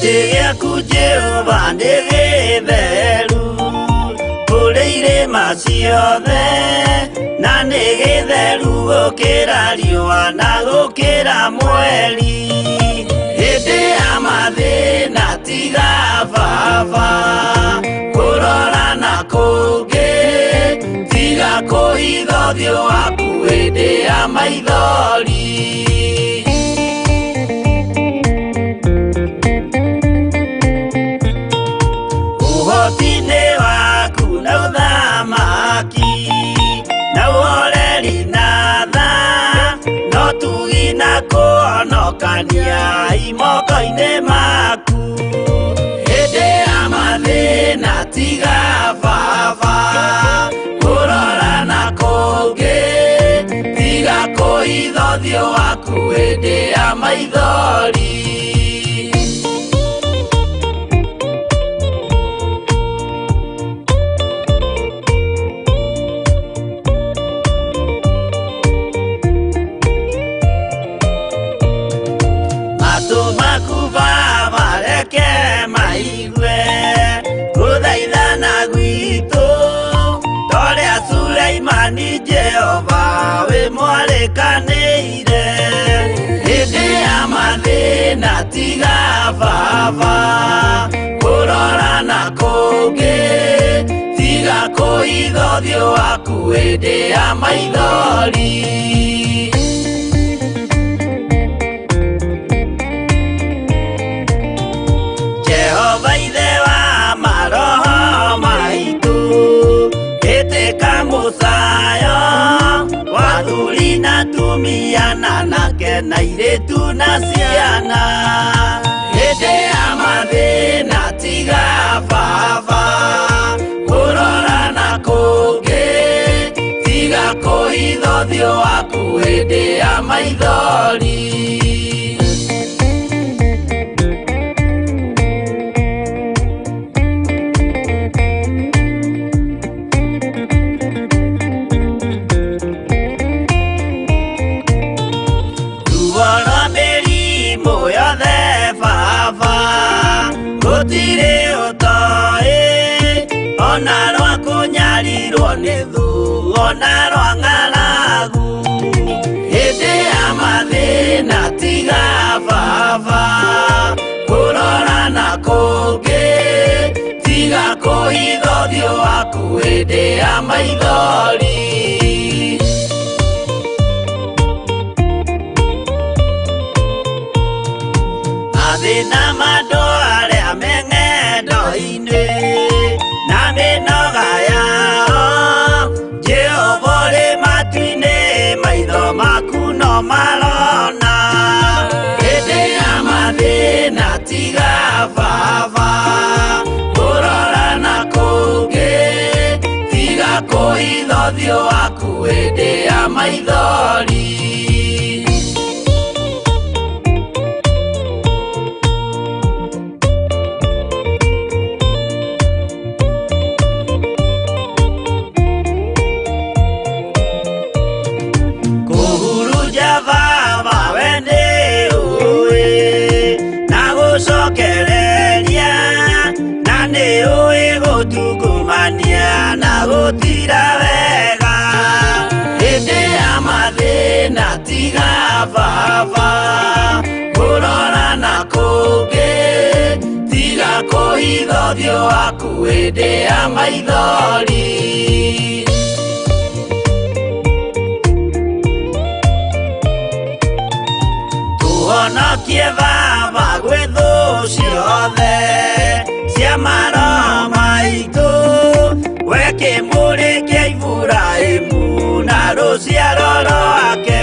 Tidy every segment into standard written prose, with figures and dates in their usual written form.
Gĩtĩ gĩaku Jehova nĩ gĩtheru kũrĩ irĩma ciothe, na nĩ gĩtheru gũkĩra riũa na gũkĩra mweri. Hĩndĩ ya mathĩna tiga baba kũrora na kũngĩ, tiga kũhitha ũthiũ waku hĩndĩ ya maithori. Ũhoti-inĩ waku na ũthamaki na ũhoreri na tha, no tugi na kũhonokania imoko-inĩ maku. Hĩndĩ ya mathĩna tiga baba kũrora na kũngĩ, tiga kũhitha ũthiũ waku hĩndĩ ya maithori. Matũ maku baba reke maigue gũthaithana gwitũ, torĩa Suleimani Jehova wĩ mwarĩkanĩire. Hĩndĩ ya mathĩna tiga baba kũrora na kũngĩ, tiga kũhitha ũthiũ waku hĩndĩ ya maithori. Jehova ithe wa maroho maitũ, ĩtĩka mũcayo wa athuri na atumia na anake na airĩtu na ciana. Hĩndĩ ya mathĩna tiga baba kũrora na kũngĩ, tiga kũhitha ũthiũ waku hĩndĩ ya maithori. Ruo rwa mĩrimũ yothe baba gũtirĩ ũtoĩ, ona rwa kũnyarirwo nĩ thũ, ona rwa ng'aragu. Hĩndĩ ya mathĩna tiga baba kũrora na kũngĩ, tiga kũhitha ũthiũ waku hĩndĩ ya maithori. Mathĩna ma andũ arĩa me ng'endo-inĩ na mĩnoga yao, Jehova ũrĩ matu-inĩ, maitho maku no marona. Hĩndĩ ya mathĩna tiga baba kũrora na kũngĩ, tiga kũhitha ũthiũ waku hĩndĩ ya maithori. Kũhurunja baba we nĩ ũĩ na gũcokereria, na nĩ ũĩ gũtungumania na gũtira wega. Hĩndĩ ya mathĩna tiga baba kũrora na kũngĩ, tiga kũhitha ũthiũ waku hĩndĩ ya maithori. Tũhonokie baba gwĩ thũ ciothe cia maroho maitũ, we kĩmũrĩ kĩa Iburahĩmu na rũciaro rwake.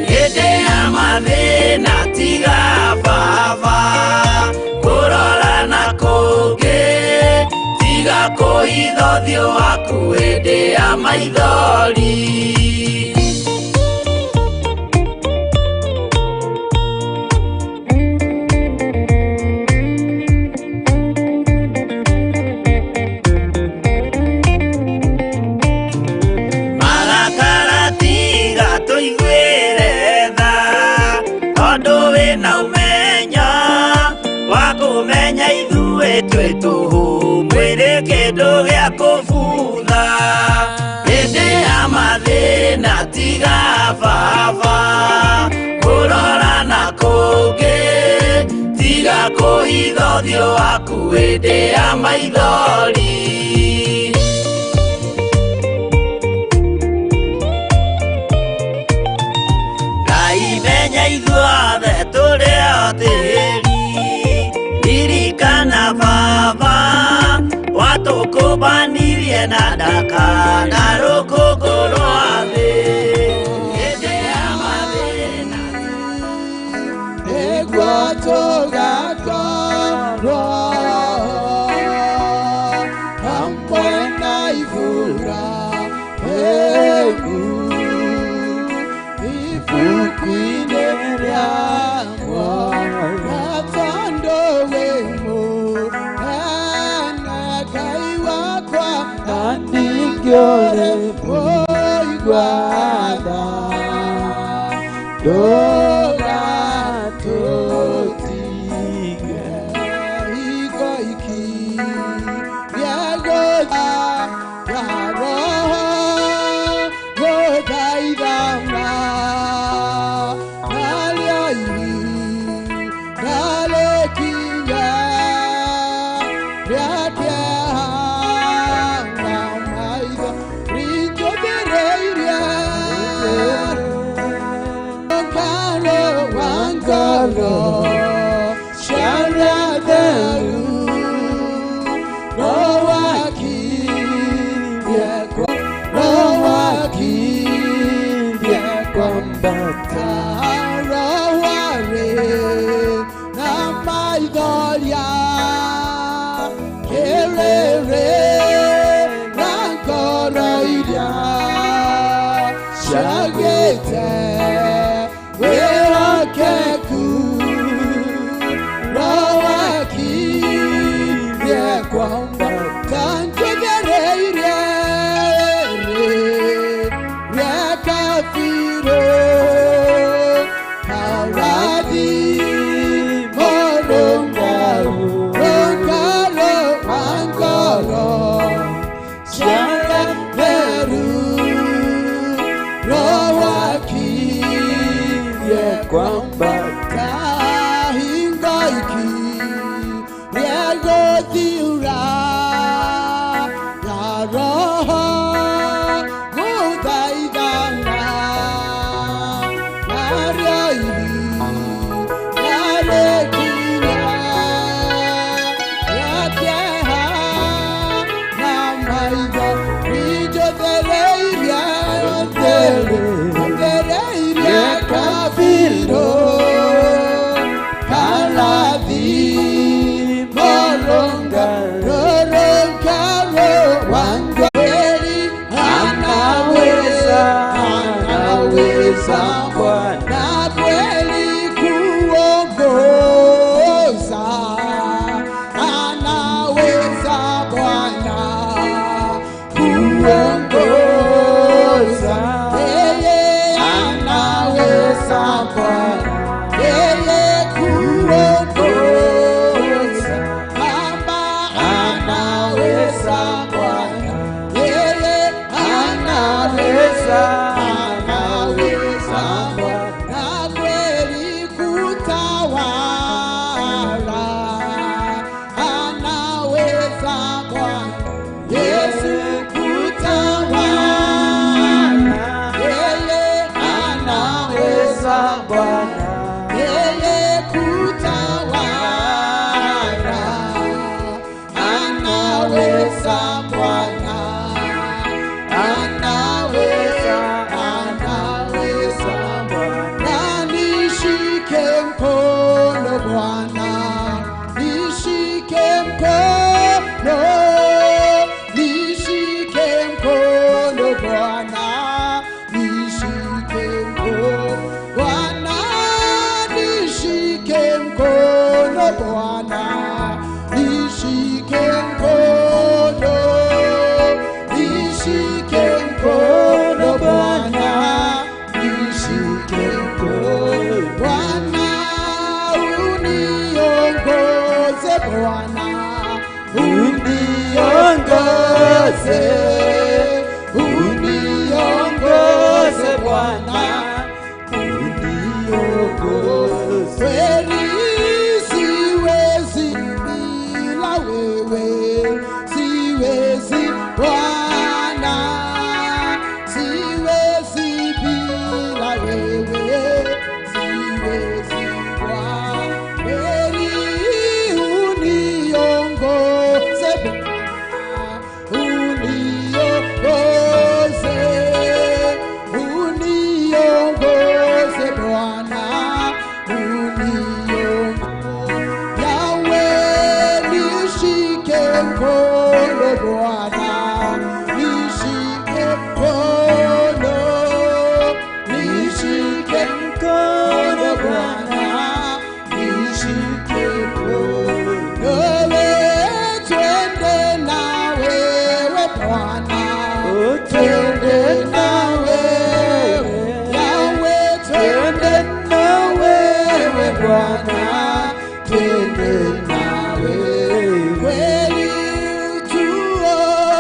Hĩndĩ ya mathĩna tiga baba kũrora na kũngĩ, tiga kũhitha ũthiũ waku hĩndĩ ya maithori. Marakara tiga tũiguĩre tha, tondũ wĩna ũmenyo wa Ithuĩ twĩ tũhũ mwĩrĩ kĩndũ gĩa kũbutha hĩndĩ ya mathĩna tiga baba kũrora na kũngĩ tiga kũhitha ũthiũ waku hĩndĩ ya maithori. Ngai menya ithuothe tũrĩ o tĩri ririkana baba watũkũmbanirie na ndaka na rũkũngũ rwa thĩ hĩndĩ ya mathĩna nĩguo tũgakorwo hamwe na Ibrahimu ibuku-inĩ rĩa muoyo tondũ wĩ mũnene Ngai wakwa na ningĩ ũrĩ mũigua tha ndũgatũtige hingo ikinya gũtha ya Roho gũthaithana narĩo ihinda rĩkinya rĩa kĩeha na maitho rinjũthĩrĩirie ngaro wa ngoro cia theru rowakirie kwambata rowarĩ na maithoria kĩrĩrĩ na ngoro iria ciagĩte wĩhokeku rowakirie kwambata njũthĩrĩirie rĩa kabirũ karathimo rũngaru rũngaro wa ngoro cia theru rowakirie kwambata hingo ikiria gũthiũra ya Roho gũthaithana narĩo ihinda rĩkinya rĩa kĩeha na maitho rinjũthĩrĩirie njũthĩrĩirie kabirũ karathimo rũngaro rũngaro wa ngweri anaweza anaweza Bwana kweli kuongoza anaweza Bwana kuongoza yeye anaweza Bwana yeye kuongoza Baba anaweza Bwana yeye anaweza anaweza Bwana kweli kutawala anaweza Bwana Yesu kutawala yeye anaweza Bwana yeye kutawala anaweza Bwana anaweza anaweza Bwana nishike mkono Bwana nishike mkono nishike mkono Bwana nishike mkono Bwana nishike mkono Bwana nishike mkono nishike mkono Bwana nishike mkono Bwana uniongoze Bwana Uniongoze, uniongoze Bwana, uniongoze. Kweli siwezi bila wewe, siwezi Bwana, siwezi bila wewe, siwezi Bwana. Kweli uniongoze Bwana, uniongoze, uniongoze Bwana, uniongoze. Yawe nishike mkono Bwana, nishike mkono, nishike mkono Bwana, nishike mkono. Wewe twende na wewe Bwana, twende na wewe, Yawe twende na wewe Bwana, twende na wewe. Kweli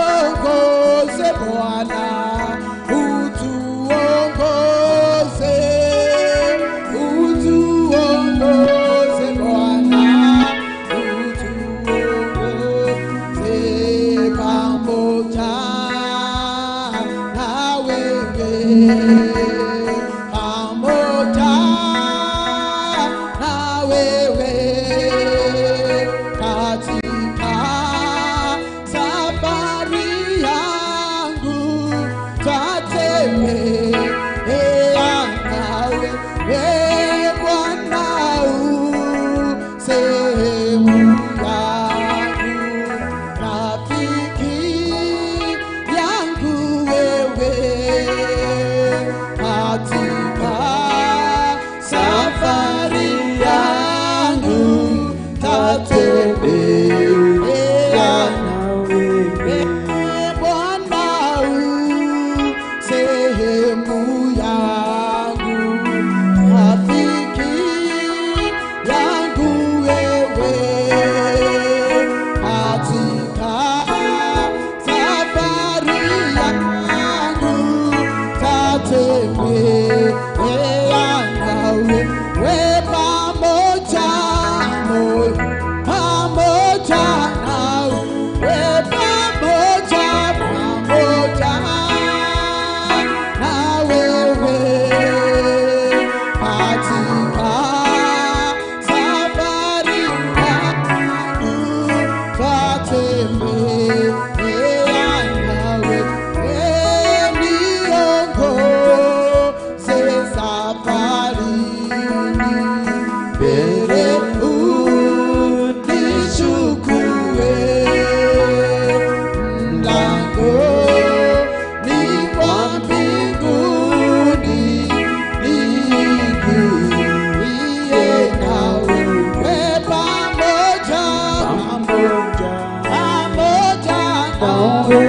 tuongoze Bwana, utuongoze, utuongoze Bwana, utuongoze pamoja na wewe, pamoja na wewe katika safari yangu tatembea nawe, we Bwana u sehemu yangu, rafiki yangu wewe katika safari yangu tatembea nawe, Bwana u sehemu yangu, rafiki yangu wewe katika safari yangu tatembea nawe, we pamoja nawe, pamoja nawe, we pamoja, pamoja na wewe katika safari yangu tatembea nawe, we niongoze safarini mbele unichukue mlangoni kwa mbinguni niingie nawe, we pamoja, pamoja nawe, we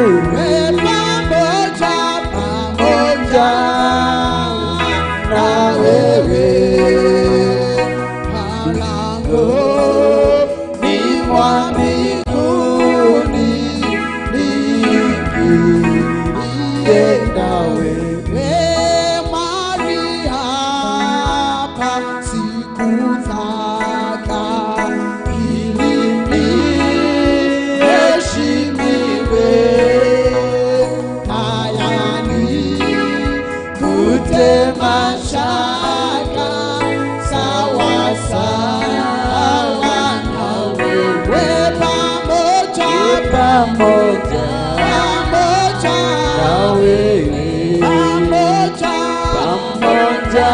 pamoja, pamoja na wewe mlangoni mwa mbinguni niingie nawe, we mahali hapa sikutaka ili niheshimiwe, tayari kutema shaka sawa sawa nawe, we pamoja, Pamoja pamoja na wewe, pamoja pamoja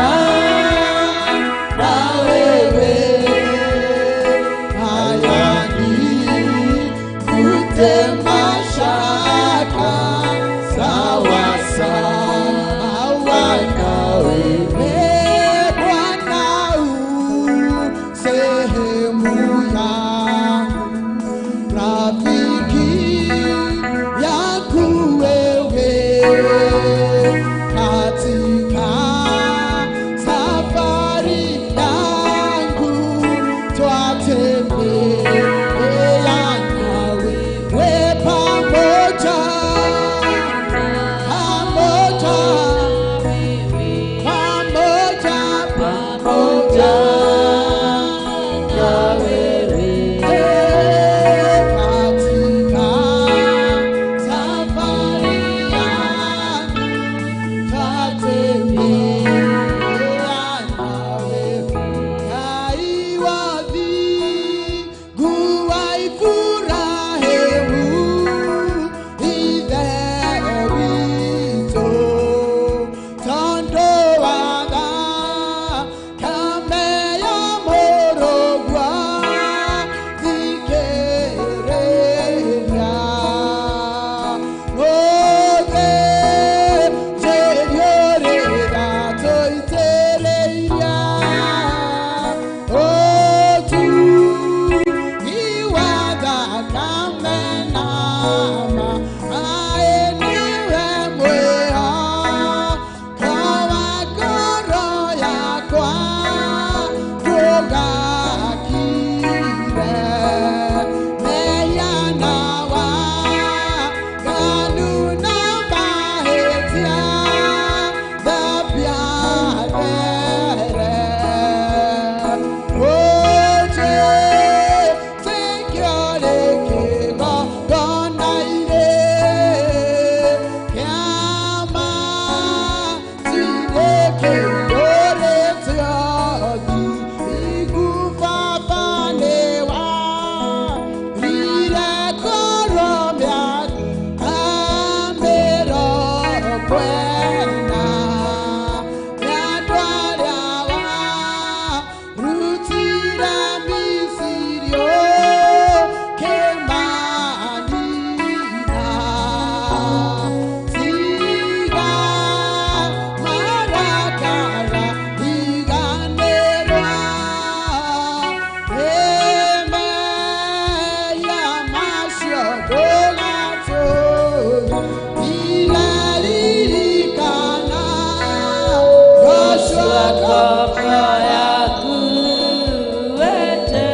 na wewe. Pamoja na wewe Katika safari yangu tatembea nawe, Ngai wa mbingu waifurahimu Ithe witũ, tondũ wa thakame ya mũrũgwa thikĩrĩria. Mũthĩnjĩri ũrĩa tũitĩrĩirie ũtugi wa thakame na maĩ nĩwe mwĩhoko wa ngoro yakwa, ndũgakire mehia na waganu na mahĩtia, thambia there. Ũnjĩtĩkio rĩkĩgongona-inĩ kĩama tirĩkĩiyũrĩte ũthingu. Baba nĩwarire ngoro mĩaka mĩrongo ĩna, nĩ andũ arĩa warutire Misiri ũkĩmanina. Tiga marakara iganĩrwa, mehia macio ndũgatũũrie. Iraririkana Joshua Ngoko yaku wete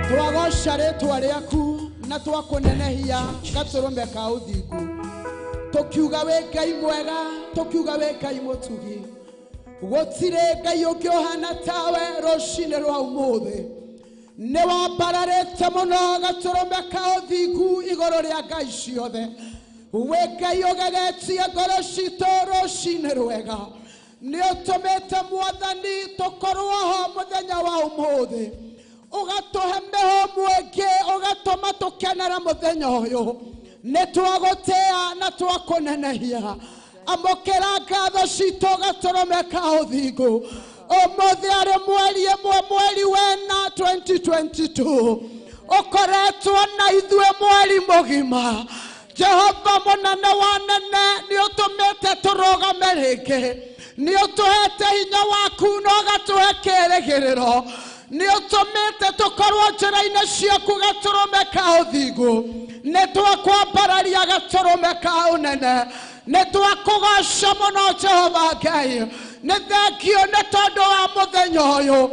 Twagoca rĩtwa rĩaku na twakũnenehia gatũrũme ka ũthingu, tũkiuga wĩ Ngai mwega, tũkiuga wĩ Ngai mũtugi, gũtirĩ Ngai ũngĩ ũhana tawe. Rũcinĩ rwa ũmũthĩ nĩ wambararĩte mũno gatũrũme ka ũthingu igũrũ rĩa ngai ciothe. Wĩ Ngai ũgegetie ngoro citũ rũcinĩ rwega, nĩ ũtũmĩte Mwathani tũkorwo ho mũthenya wa ũmũthĩ, ũgatũhe mĩhũmũ ĩngĩ, ũgatũma tũkenere mũthenya ũyũ. Nĩ twagũtĩa na twakũnenehia. Amũkĩra ngatho citũ gatũrũme ka ũthingu. Ũmũthĩ arĩ mweri ĩmwe mweri wena 2022, ũkoretwo na ithuĩ mweri mũgima. Jehova mũnene wa nene, nĩ ũtũmĩte tũrũgame rĩngĩ, nĩ ũtũhete hinya waku na ũgatũhe kĩrĩgĩrĩro nĩ ũtũmĩte tũkorwo njĩra-inĩ ciaku gatũrũme ka ũthingu nĩ twakwambararia gatũrũme ka ũnene nĩ twakũgoca mũno Jehova Ngai nĩ thengio nĩ tondũ wa mũthenya ũyũ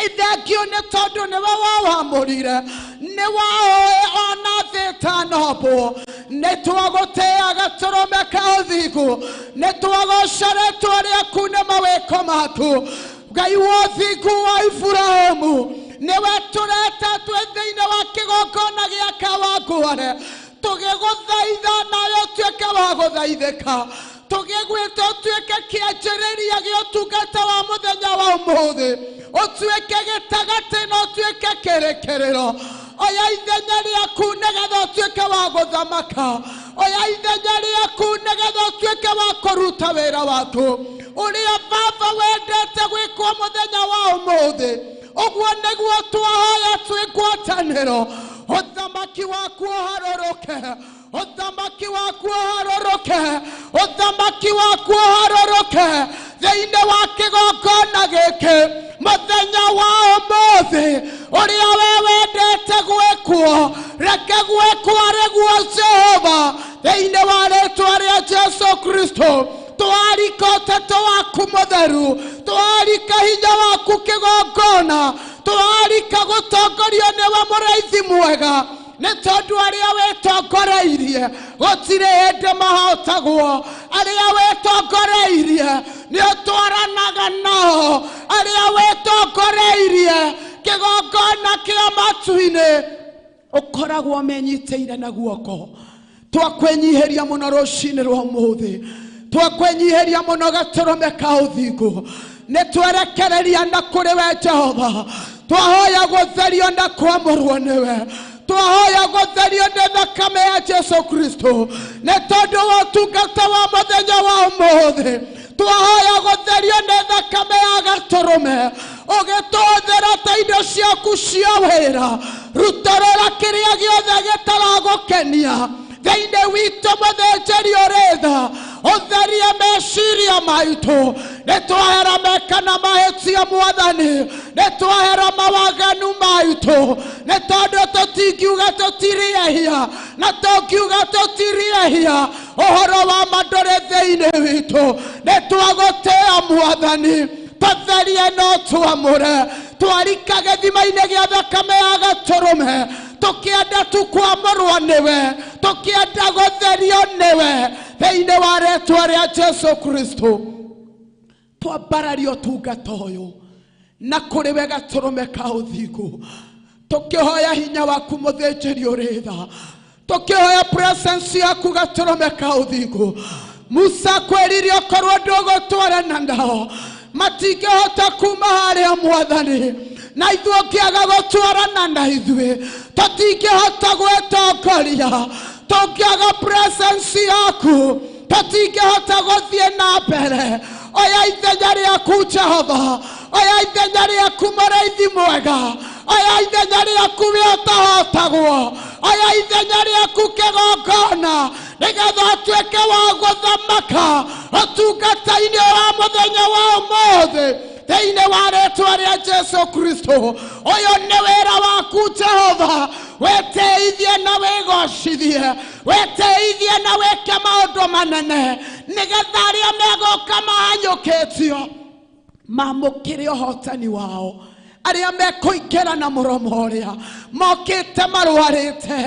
ithengio nĩ tondũ nĩwe wawamũrire nĩ waoĩ ona thĩ ĩtanombwo nĩ twagũtĩĩa gatũrũme ka ũthingu nĩ twagoca rĩtwa rĩaku nĩ mawĩko maku Ngai wa ũthingu wa Iburahĩmu nĩwe tũreta twĩ thĩinĩ wa kĩgongona gĩa Kawangware tũgĩgũthaitha nawe ũtuĩke wa gũthaithĩka tũgĩgwĩta ũtuĩke kĩanjĩrĩria gĩa ũtungata wa mũthenya wa ũmũthĩ ũtuĩke gĩtagatĩ na ũtuĩke kĩrĩkĩrĩro oya ithenya rĩaku nĩgetha ũtuĩke wa gũthamaka oya ithenya rĩaku nĩgetha ũtuĩke wa kũruta wĩra waku ũrĩa Baba wendete gwĩkwo mũthenya wa ũmũthĩ ũguo nĩguo twahoya twĩ ngwatanĩro ũthamaki waku ũharũrũke ũthamaki waku ũharũrũke ũthamaki waku ũharũrũke thĩinĩ wa kĩgongona gĩkĩ mũthenya wa ũmũthĩ ũrĩa we wendete gwĩkwo reke gwĩkwo arĩguo Jehova thĩinĩ wa rĩtwa rĩa Jesu Kristo twarika ũteto waku mũtheru twarika hinya waku kĩgongona twarika gũtongorio nĩwe mũrĩithi mwega nĩ tondũ arĩa wĩtongoreirie gũtirĩ hĩndĩ mahotagwo arĩa wĩtongoreirie nĩ ũtwaranaga nao arĩa wĩtongoreirie kĩgongona kĩa matu-inĩ ũkoragwo menyitĩire na guoko twakwĩnyihĩria mũno rũcinĩ rwa ũmũthĩ twakwĩnyihĩria mũno gatũrũme ka ũthingu nĩ twerekereria na kũrĩ we Jehova twahoya gũtherio na kwamũrwo nĩwe twahoya gũtherio nĩ thakame ya Jesu Kristo nĩ tondũ wa ũtungata wa mũthenya wa ũmũthĩ twahoya gũtherio nĩ thakame ya gatũrũme ũgĩtũhũthĩra ta indo ciaku cia wĩra rutũrũra kĩrĩa gĩothe gĩtaragũkenia thĩinĩ witũ mũthĩnjĩri ũrĩ tha ũtherie meciria maitũ nĩ twahera meka na mahĩtia mwathani nĩ twahera mawaganu maitũ nĩ tondũ tũtingiuga tũtirĩ ehia na tũngiuga tũtirĩ ehia ũhoro wa ma ndũrĩ thĩinĩ witũ nĩ twagũtĩĩa mwathani tũtherie no twamũre twarika gĩthima-inĩ gĩa thakame ya gatũrũme tũkĩenda tu kwamũrwo nĩwe tũkĩenda gũtherio nĩwe thĩinĩ wa rĩtwa rĩa Jesu Kristo twambararia ũtungata ũyũ na kũrĩ we gatũrũme ka ũthingu tũkĩhoya hinya waku mũthĩnjĩri ũrĩ tha tũkĩhoya presence yaku gatũrũme ka ũthingu Musa kwĩrire okorwo ndũgũtwarana nao matingĩhota kuma harĩa mwathani na ithuĩ ũngĩaga gũtwarana na ithuĩ tũtingĩhota gwĩtongoria tũngĩaga presence yaku tũtingĩhota gũthiĩ na mbere oya ithenya rĩaku Jehova oya ithenya rĩaku mũrĩithi mwega oya ithenya rĩaku we ũtahotagwo oya ithenya rĩaku kĩgongona nĩgetha ũtuĩke wa gũthamaka ũtungata-inĩ wa mũthenya wa ũmũthĩ thĩinĩ wa rĩtwa rĩa Jesu Kristo ũyũ nĩ wĩra waku Jehova wĩtĩithie na wĩgocithie wĩtĩithie na wĩke maũndũ manene nĩgetha arĩa megũka mahanyũkĩtio mamũkĩre ũhotani wao arĩa mekũingĩra na mũromo ũrĩa mokĩte marwarĩte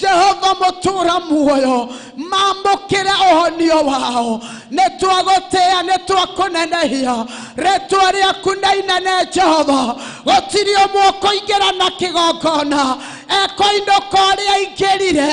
Jehova mũtũra muoyo mamũkĩre ũhonio wao nĩ twagũtĩĩa nĩ twakũnenehia rĩtwa rĩaku nĩ inene Jehova gũtirĩ ũmwe ũkũingĩra na kĩgongona ekũinũka ũrĩa aingĩrire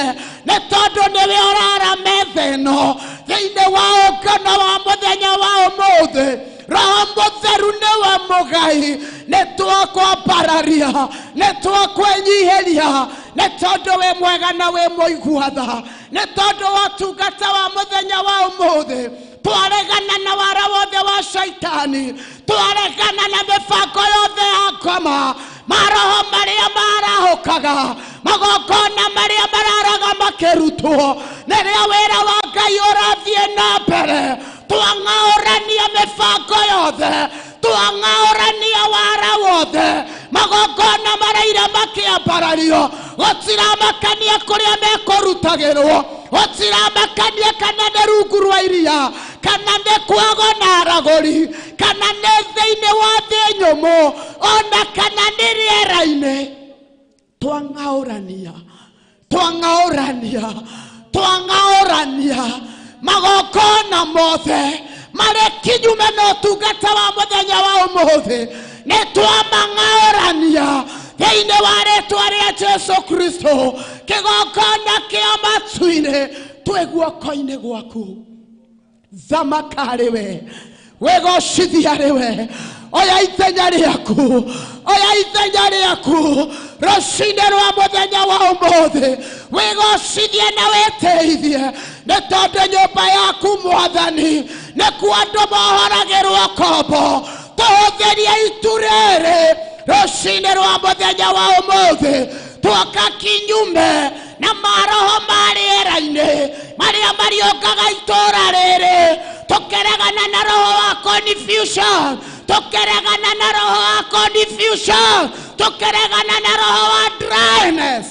nĩ tondũ nĩwe ũrara metha ĩno thĩinĩ wa ũngano wa mũthenya wa ũmũthĩ Roho Mũtheru nĩwe mũgai nĩ twakwambararia nĩ twakwĩnyihĩria nĩ tondũ wĩ mwega na wĩ mũigua tha nĩ tondũ wa ũtungata wa mũthenya wa ũmũthĩ twaregana na wara wothe wa shaitani twaregana na mĩbango yothe ya ngoma maroho marĩa marahũkaga magongona marĩa mararaga makĩrutwo nĩrĩo wĩra wa Ngai ũrathiĩ na mbere twang'aũrania mĩbango yothe twang'aũrania wara mothe magongona maraira makĩambarario gũtiramakania kũrĩa mekũrutagĩrwo gũtiramakania kana nĩ rungu rwa iria kana nĩ kwago na aragũri kana nĩ thĩinĩ wa thĩ nyũmũ ona kana nĩ rĩera-inĩ twang'aũrania twang'aũrania twang'aũrania magongona mothe marĩ kinyume na ũtungata wa mũthenya wa ũmũthĩ nĩ twamang'aũrania thĩinĩ wa rĩtwa rĩa Jesu Kristo kĩgongona kĩa matu-inĩ twĩ guoko-inĩ gwaku thamaka harĩ we wĩgocithia harĩ we oya ithenya rĩaku oya ithenya rĩaku rũcinĩ rwa mũthenya wa ũmũthĩ wĩgocithie na wĩtĩithie nĩ tondũ nyũmba yaku mwathani nĩkuo andũ mohoragĩrwo kombo tũhũthĩrie itu rĩrĩ rũcinĩ rwa mũthenya wa ũmũthĩ twoka kinyume na maroho ma rĩera-inĩ marĩa mariũkaga itũũra rĩrĩ tũkeregana na roho wa confusion tũkeregana na roho wa confusion tũkeregana na roho wa dryness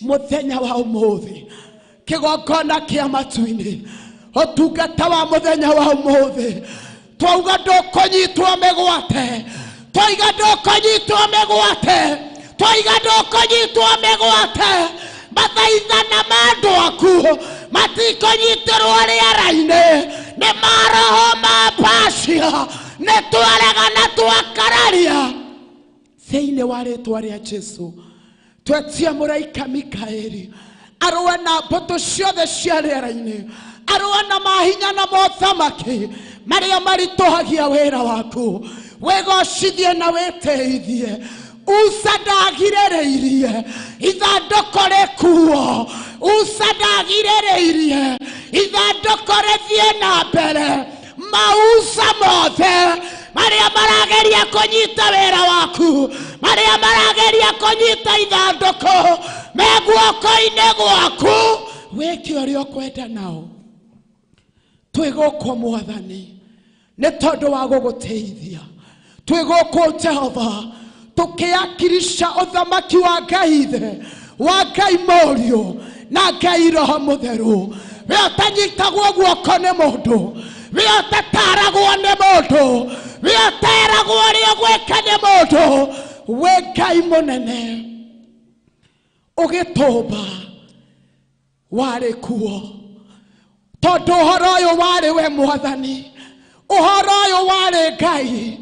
mũthenya wa ũmũthĩ kĩgongona kĩa matu-inĩ ũtungata wa mũthenya wa ũmũthĩ twauga ndũkũnyitwo mĩgwate twaiga ndũkũnyitwo mĩgwate twaiga ndũkũnyitwo mĩgwate mathaithana ma andũ aku matikũnyitĩrwo rĩera-inĩ nĩ maroho ma pacia nĩ twaregana twakararia thĩinĩ wa rĩtwa rĩa Jesu twetia mũraika Mikaeli arũe na mbũtũ ciothe cia rĩera-inĩ arũe na mahinya na mothamaki marĩa maritũhagia wĩra waku wĩgocithie na wĩtĩithie Usa ndagirĩrĩirie ithandũkũ rĩkuo Usa ndagirĩrĩirie ithandũkũ rĩthiĩ na mbere mausa mothe marĩa marageria kũnyita wĩra waku marĩa marageria kũnyita ithandũkũ me guoko-inĩ gwaku wĩke ũrĩa ũkwenda nao twĩ gũkũ mwathani nĩ tondũ wa gũgũteithia twĩ gũkũ Jehova tukiakirisha uthamaki wa Ngai Ithe wa Ngai Mũriũ na Ngai Roho Mũtheru we ũtanyitagwo guoko nĩ mũndũ we ũtataragwo nĩ mũndũ we ũteragwo ũrĩa ũgwĩka nĩ mũndũ we Ngai mũnene ũgĩtũmba warĩ kuo tondũ ũhoro ũyũ warĩ we mwathani ũhoro ũyũ warĩ Ngai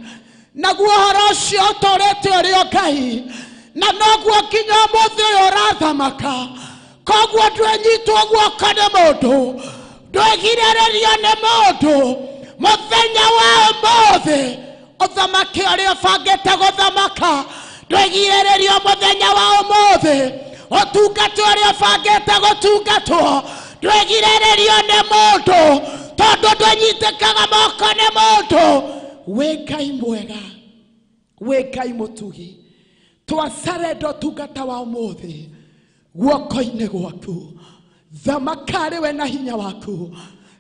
naguo ũhoro ũcio ũtũrĩte ũrĩ o Ngai na noguo nginya ũmũthĩ ũyũ ũrathamaka koguo ndwĩnyitwo guoko nĩ mũndũ ndwĩgirĩrĩrio nĩ mũndũ mũthenya wa ũmũthĩ ũthamaki ũrĩa ũbangĩte gũthamaka ndwĩgirĩrĩrio mũthenya wa ũmũthĩ ũtungata ũrĩa ũbangĩte gũtungatwo ndwĩgirĩrĩrio nĩ mũndũ tondũ ndwĩnyitĩkaga moko nĩ mũndũ wĩ Ngai mwega wĩ Ngai mũtugi twasarenda ũtungata wa ũmũthĩ guoko-inĩ gwaku thamaka arĩ we na hinya waku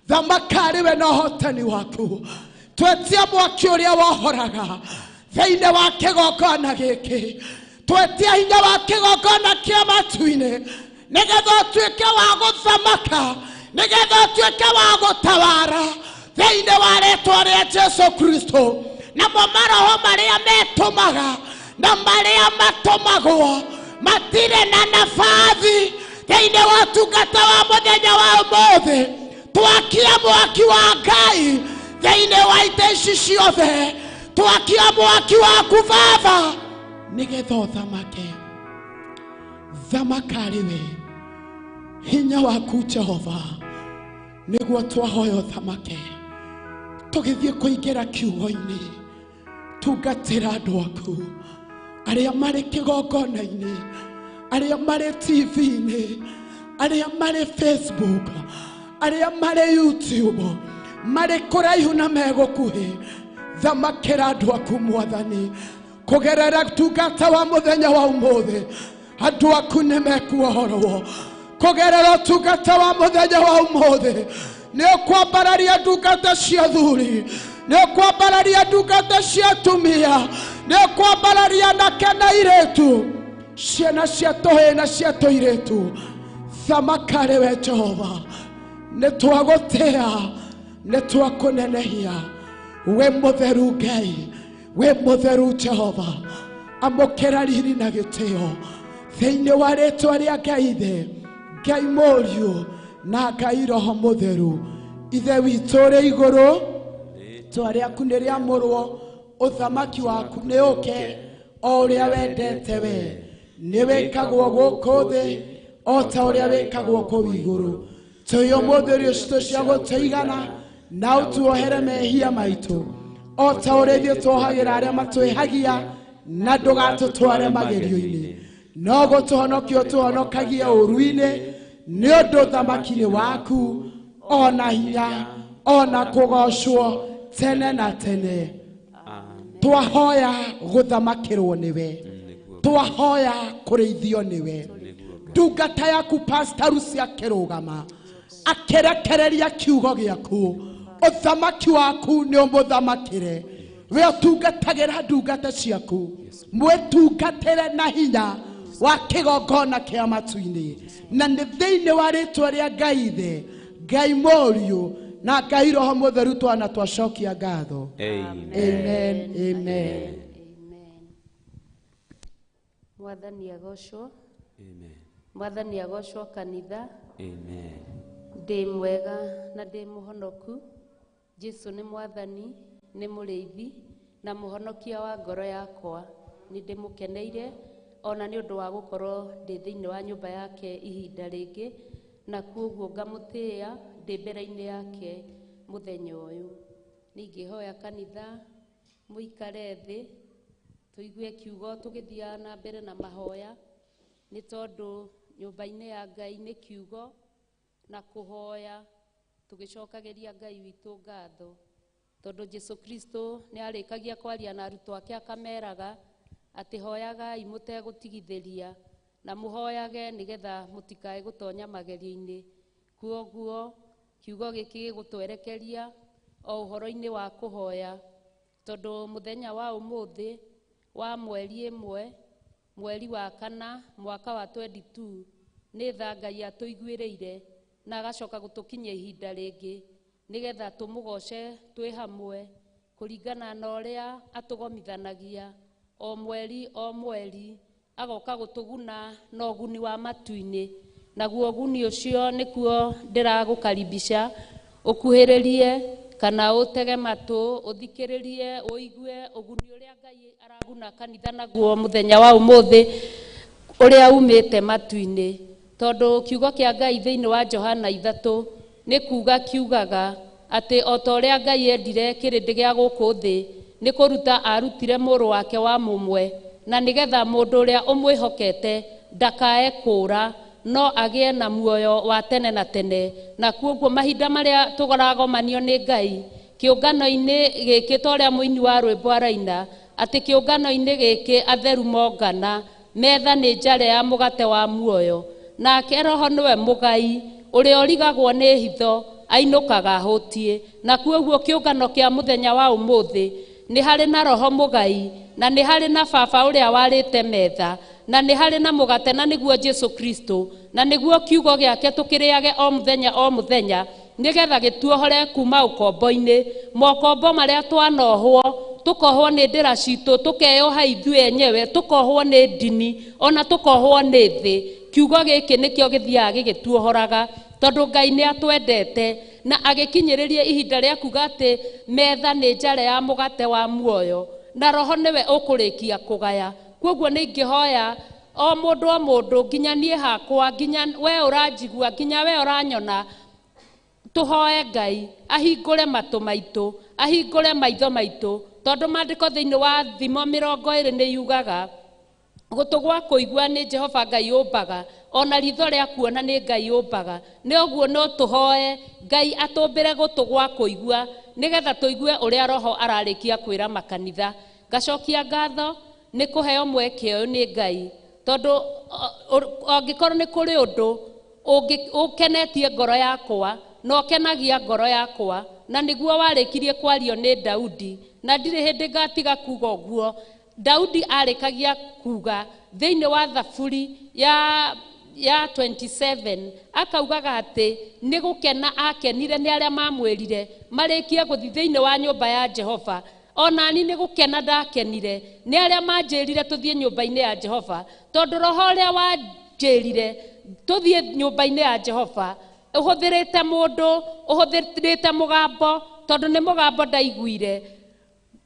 thamaka arĩ we na ũhotani waku twetia mwaki ũrĩa wohoraga thĩinĩ wa kĩgongona gĩkĩ twetia hinya wa kĩgongona kĩa matu-inĩ nĩgetha ũtuĩke wa gũthamaka nĩgetha ũtuĩke wa gũtawara thĩinĩ wa rĩtwa rĩa Jesu Kristo namo maroho marĩa metũmaga na marĩa matũmagwo matirĩ na nabathi thĩinĩ wa ũtungata wa mũthenya wa ũmũthĩ twakia mwaki wa Ngai thĩinĩ wa itĩ ici ciothe twakia mwaki waku Baba nĩgetha ũthamake thamaka arĩ we hinya waku Jehova nĩguo twahoya ũthamake tũgĩthiĩ kũingĩra kiugo-inĩ tungatĩra andũ aku arĩa marĩ kĩgongona-inĩ arĩa marĩ TV-inĩ arĩa marĩ Facebook arĩa marĩ YouTube marĩ kũraihu na megũkuhĩ thamakĩra andũ aku mwathani kũgerera tungata wa mũthenya wa ũmũthĩ andũ aku nĩ mekuohorwo kũgerera ũtungata wa mũthenya wa ũmũthĩ nĩ ũkwambararia ndungata cia athuri nĩ ũkwambararia ndungata cia atumia Nĩ ũkwambararia anake na airĩtu, ciana cia tũhĩĩ na cia tũirĩtu. Thamaka rĩ we Jehova, nĩ twagũtĩa, nĩ twakũnenehia. We mũtheru Ngai, we mũtheru Jehova, amũkĩra riri na gĩtĩo thĩinĩ wa rĩtwa rĩa Ngai Ithe, Ngai Mũriũ na Ngai Roho Mũtheru. Ithe witũ ũrĩ igũrũ, rĩtwa rĩaku nĩ rĩamũrwo, ũthamaki waku nĩ ũke, o ũrĩa wendete we nĩ wĩkagwo gũkũ thĩ o ta ũrĩa wĩkagwo kũu igũrũ. Tũhe ũmũthĩ irio citũ cia gũtũigana, na ũtuohere mehia maitũ o ta ũrĩa ithuĩ tuohagĩra arĩa matwĩhagia, na ndũgatũtware magerio-inĩ, no gũtũhonokia ũtũhonokagie ũũru-inĩ, nĩ ũndũ ũthamaki nĩ waku, ona hinya, ona kũgocwo tene na tene. Twahoya gũthamakĩrwo nĩwe, twahoya kũrĩithio nĩwe. Ndungata yaku Pastor Lucy akĩrũgama akĩrekereria kiugo gĩaku, ũthamaki waku nĩ ũmũthamakĩre. We ũtungatagĩra ndungata ciaku, mwĩtungatĩre na hinya wa kĩgongona kĩa matu-inĩ, na nĩ thĩinĩ wa rĩtwa rĩa Ngai Ithe, Ngai Mũriũ na Ngai Roho Mũtheru twana twacokia ngatho. Amen. Amen, amen. Mwathani agocwo. Amen. Mwathani agocwo kanitha. Amen. Ndĩ mwega na ndĩ mũhonoku. Jesu nĩ mwathani, nĩ mũrĩithi na mũhonokia wa ngoro yakwa. Nĩ ndĩmũkeneire ona nĩ ũndũ wa gũkorwo ndĩ thĩinĩ wa nyũmba yake ihinda rĩngĩ, na kuoguo ngamũtĩĩa ndĩ mbere-inĩ yake mũthenya ũyũ. Ningĩhoya kanitha mũikare thĩ tũigue kiugo tũgĩthiaga na mbere na mahoya, nĩ tondũ nyũmba-inĩ ya Ngai nĩ kiugo na kũhoya tũgĩcokagĩria Ngai witũ ngatho, tondũ Jesu Kristo nĩ arĩkagia kwaria na arutwo ake akameraga atĩ hoyagai mũtegũtigithĩria na mũhoyage nĩgetha mũtikae gũtonya magerio-inĩ. Kuoguo kiugo gĩkĩ gĩgũtwerekeria o ũhoro-inĩ wa kũhoya, tondũ mũthenya wa ũmũthĩ wa mweri ĩmwe mweri wa kana mwaka wa 22 nĩ tha Ngai atũiguĩrĩire na agacoka gũtũkinyia ihinda rĩngĩ nĩgetha tũmũgoce twĩ hamwe kũringana na ũrĩa atũgomithanagia o mweri o mweri, agoka gũtũguna na ũguni wa matu-inĩ. Naguo ũguni ũcio nĩkuo ndĩragũkaribisha ũkuhĩrĩrie kana ũtege matũ ũthikĩrĩrie ũigue ũguni ũrĩa Ngai araguna kanitha naguo mũthenya wa ũmũthĩ ũrĩa umĩte matu-inĩ, tondũ kiugo kĩa Ngai thĩinĩ wa Johana 3 nĩ kuga kiugaga atĩ o ta ũrĩa Ngai endire kĩrĩndĩ gĩa gũkũ thĩ nĩ kũruta arutire mũrũ wake wa mũmwe, na nĩgetha mũndũ ũrĩa ũmwĩhokete ndakae kũũra no agĩe na muoyo wa tene na tene. Na kuoguo mahinda marĩa tũragomanio nĩ Ngai kĩũngano-inĩ gĩkĩ, ta ũrĩa mũini wa rwĩmbo araina atĩ kĩũngano-inĩ gĩkĩ atheru mongana, metha nĩ njare ya mũgate wa muoyo, nake Roho nĩwe mũgai ũrĩa ũrigagwo nĩ hitho ainũkaga ahũtiĩ. Na kuoguo kĩũngano kĩa mũthenya wa ũmũthĩ nĩ harĩ na Roho mũgai, na nĩ harĩ na baba ũrĩa warĩte metha, na nĩ harĩ na mũgate, na nĩguo Jesu Kristo, na nĩguo kiugo gĩake tũkĩrĩage o mũthenya o mũthenya nĩgetha gĩtuohore kuma ũkombo-inĩ, mokombo marĩa twanohwo, tũkohwo nĩ ndĩra citũ, tũkeyoha ithuĩ enyewe, tũkohwo nĩ ndini, ona tũkohwo nĩ thĩ. Kiugo gĩkĩ nĩkĩo gĩthiaga gĩgĩtuohoraga, tondũ Ngai nĩ atwendete na agĩkinyĩrĩria ihinda rĩa kuga atĩ metha nĩ njare ya mũgate wa muoyo, na Roho nĩwe ũkũrĩkia kũgaya. Kuoguo nĩ ingĩhoya o mũndũ o mũndũ, nginya niĩ hakwa, nginya we ũranjigua, nginya we ũranyona, tũhoe Ngai ahingũre matũ maitũ, ahingũre maitho maitũ, tondũ maandĩko thĩinĩ wa Thimo 20 nĩ yugaga gũtũ gwa kũigua nĩ Jehova Ngai ũmbaga, ona ritho rĩa kuona nĩ Ngai ũmbaga. Nĩ ũguo no tũhoe Ngai atũmbĩre gũtũ gwa kũigua nĩgetha tũigue ũrĩa Roho ararĩkia kwĩra makanitha. Ngacokia ngatho nĩ kũheo mweke ũyũ nĩ Ngai, tondũ angĩkorwo nĩ kũrĩ ũndũ ũkenetie ngoro yakwa na ũkenagia ngoro yakwa, na nĩguo warĩkirie kwario nĩ Daudi, na ndirĩ hĩndĩ ngatiga kuga ũguo. Daudi arĩkagia kuga thĩinĩ wa Thaburi ya 27 akaugaga atĩ nĩ gũkena akenire nĩ arĩa mamwĩrire marĩkie gũthiĩ thĩinĩ wa nyũmba ya Jehova. Onani nĩ gũkena ndakenire nĩ arĩa manjĩrire tũthiĩ nyũmba-inĩ ya Jehova, tondũ roho ũrĩa wanjĩrire tũthiĩ nyũmba-inĩ ya Jehova ũhũthĩrĩte mũndũ, ũhũthĩrĩte mũgambo, tondũ nĩ mũgambo ndaiguire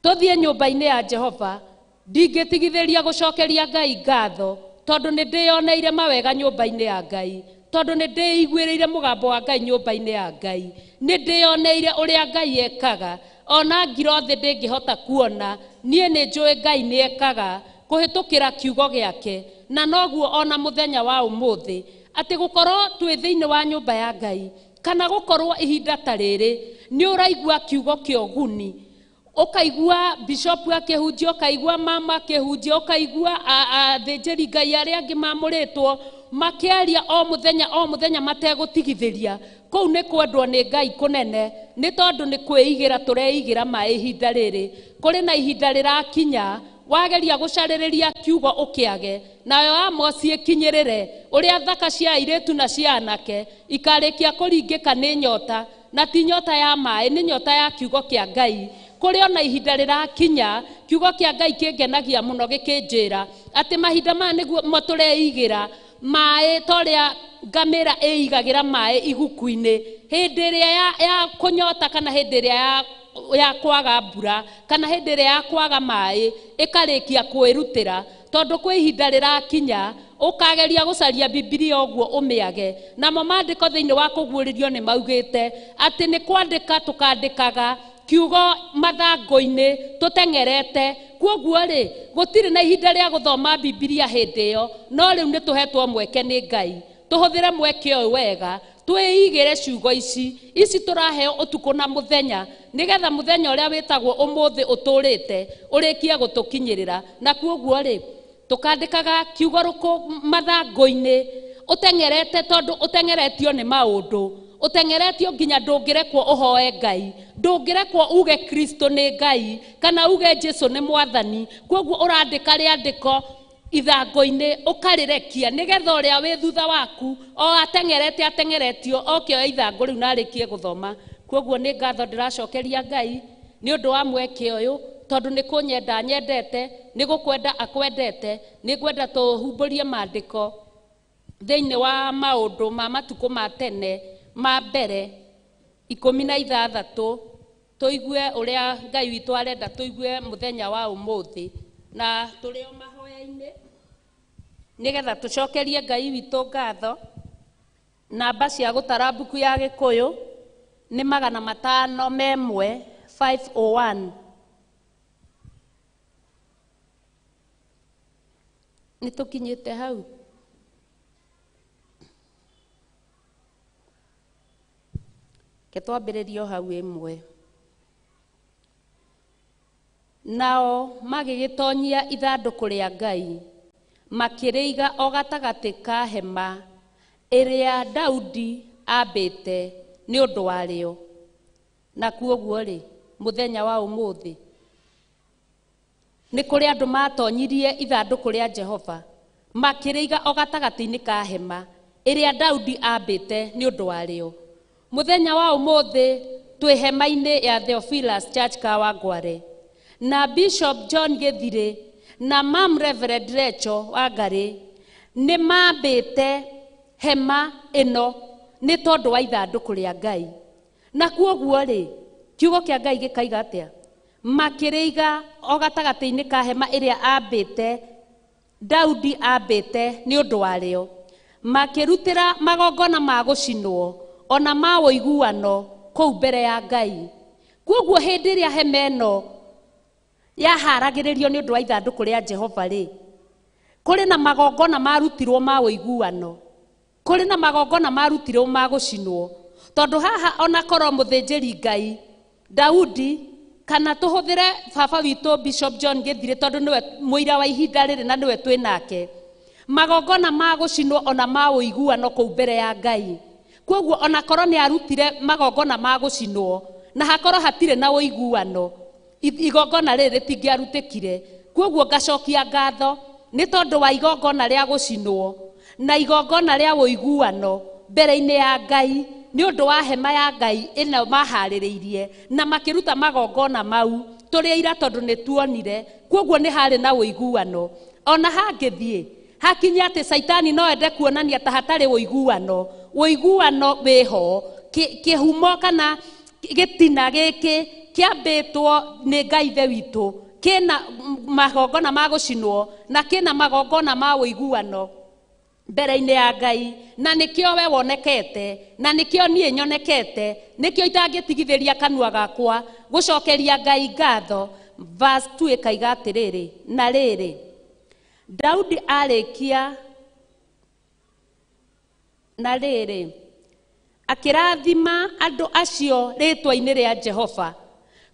tũthiĩ nyũmba-inĩ ya Jehova. Ndingĩtigithĩria gũcokeria Ngai ngatho tondũ nĩ ndĩyoneire mawega nyũmba-inĩ ya Ngai, tondũ nĩ ndĩiguĩrĩire mũgambo wa Ngai nyũmba-inĩ ya Ngai, nĩ ndĩyoneire ũrĩa Ngai ekaga. Ona ngiro thĩ ndĩngĩhota kuona, niĩ nĩ njũĩ Ngai nĩ ekaga kũhĩtũkĩra kiugo gĩake. Na noguo ona mũthenya wa ũmũthĩ atĩ gũkorwo twĩ thĩinĩ wa nyũmba ya Ngai kana gũkorwo ihinda ta rĩrĩ nĩ ũraigua kiugo kĩa ũguni, ũkaigua bishop akĩhunjia, ũkaigua mama akĩhunjia, ũkaigua athĩnjĩri Ngai arĩa angĩ mamũrĩtwo makĩaria o mũthenya o mũthenya mategũtigithĩria. Kũu nĩ kwendwo nĩ Ngai kũnene, nĩ tondũ nĩ kwĩigĩra tũreigĩra maĩ ihinda rĩrĩ. Kũrĩ na ihinda rĩrakinya wageria gũcarĩrĩria kiugo ũkĩage, nayo Amosi ĩkinyĩrĩre ũrĩa thaka cia airĩtu na cia anake ikarĩkia kũringĩka nĩ nyota, na ti nyota ya maĩ, nĩ nyota ya kiugo kĩa Ngai. Kũrĩ ona ihinda rĩrakinya kiugo kĩa Ngai kĩngenagia mũno gĩkĩnjĩra atĩ mahinda maya nĩguo mo tũreigĩra maĩ ta ũrĩa ngamĩra ĩigagĩra maĩ iguku-inĩ hĩndĩ ĩrĩa ya kũnyota kana hĩndĩ ĩrĩa ya kwaga mbura kana hĩndĩ ĩrĩa ya kwaga maĩ ĩkarĩkia kwĩrutĩra, tondũ kwĩ ihinda rĩrakinya ũkageria gũcaria Bibilia ũguo ũmĩage. Namo maandĩko thĩinĩ wa kũguũrĩrio nĩ maugĩte atĩ nĩ kwandĩka tũkandĩkaga kiugo mathangũ-inĩ tũteng'erete. Kwoguo rĩ, gũtirĩ na ihinda rĩa gũthoma Bibilia hĩndĩ ĩyo, no rĩu nĩ tũhetwo mweke nĩ Ngai tũhũthĩre mweke ũyũ wega, twĩigĩre ciugo ici ici tũraheo ũtukũ na mũthenya, nĩgetha mũthenya ũrĩa wĩtagwo ũmũthĩ ũtũrĩte ũrĩkie gũtũkinyĩrĩra. Na kwoguo rĩ, tũkandĩkaga kiugo rũkũ mathangũ-inĩ ũteng'erete, tondũ ũteng'eretio nĩ maũndũ, ũteng'eretio nginya ndũngĩrekwo ũhoe Ngai, ndũngĩrekwo uge Kristo nĩ Ngai kana uge Jesu nĩ Mwathani. Kwoguo ũrandĩka rĩandĩko ithangũ-inĩ ũkarĩrekia nĩgetha ũrĩa wĩ thutha waku o ateng'erete ateng'eretio oke oe ithangũ rĩu na arĩkie gũthoma. Kwoguo nĩ ngatho ndĩracokeria Ngai nĩ ũndũ wa mweke ũyũ, tondũ nĩ kũnyenda nyendete, nĩ gũkwenda akwendete. Nĩ ngwenda tũhumbũrie maandĩko thĩinĩ wa maũndũ ma matukũ ma tene ma mbere 16, tũigue ũrĩa Ngai witũ arenda tũigue mũthenya wa ũmũthĩ, na tũrĩ o mahoya-inĩ nĩgetha tũcokerie Ngai witũ ngatho. Namba cia gũtara mbuku ya Gĩkũyũ nĩ 501, 501. Nĩ tũkinyĩte hau. Ke twambĩrĩrie o hau ĩmwe. Nao magĩgĩtonyia ithandũkũ rĩa Ngai makĩrĩiga o gatagatĩ ka hema ĩrĩa Daudi ambĩte nĩ ũndũ warĩo. Na kwoguo rĩ, mũthenya wa ũmũthĩ nĩ kũrĩ andũ matonyirie ithandũkũ rĩa Jehova makĩrĩiga o gatagatĩ-inĩ ka hema ĩrĩa Daudi ambĩte nĩ ũndũ warĩo. Mũthenya wa ũmũthĩ twĩ hema-inĩ ya Theophilus Church Kawangware na Bishop John Gĩthirĩ na Mam Reverend Recho Wangarĩ nĩ mambĩte hema ĩno nĩ tondũ wa ithandũkũ rĩa Ngai. Na kwoguo rĩ, kiugo kĩa Ngai gĩkaiga atĩa? Makĩrĩiga o gatagatĩ-inĩ ka hema ĩrĩa ambĩte Daudi ambĩte nĩ ũndũ warĩo, makĩrutĩra magongona ma gũcinwo ona ma ũiguano kũu mbere ya Ngai. Kwoguo hĩndĩ ĩrĩa hema ĩno yaharagĩrĩrio nĩ ũndũ wa ithandũkũ rĩa Jehova rĩ, kũrĩ na magongona marutirwo ma ũiguano, kũrĩ na magongona marutirwo ma gũcinwo, tondũ haha ona korwo mũthĩnjĩri Ngai Daudi kana tũhũthĩre baba witũ Bishop John Gĩthirĩ tondũ nĩwe mũira wa ihinda rĩrĩ na nĩwe twĩ nake, magongona ma gũcinwo ona ma ũiguano kũu mbere ya Ngai. Kwoguo ona korwo nĩ arutire magongona ma gũcinwo na hakorwo hatirĩ na ũiguano, igongona rĩrĩ rĩtingĩarutĩkire, Koguo ngacokia ngatho nĩ tondũ wa igongona rĩa gũcinwo na igongona rĩa ũiguano mbere-inĩ ya Ngai nĩ ũndũ wa hema ya Ngai ĩno maharĩrĩirie na makĩruta magongona mau tũrĩ aira tondũ nĩ tuonire. Koguo nĩ harĩ na ũiguano. Ona hangĩthiĩ hakinya atĩ Caitani no ende kuonania ta hatarĩ ũiguano, ũiguano wĩho. Kĩhumo kana gĩtina gĩkĩ kĩambĩtwo nĩ Ngai Ithe witũ kĩna magongona ma gũcinwo na kĩna magongona ma ũiguano mbere-inĩ ya Ngai, na nĩkĩo we wonekete na nĩkĩo niĩ nyonekete, nĩkĩo itangĩtigithĩria kanua gakwa gũcokeria Ngai ngatho. Verse 2 ĩkaiga atĩrĩrĩ, na rĩrĩ Daudi arĩkia, na rĩrĩ akĩrathima andũ acio rĩtwa-inĩ rĩa Jehova.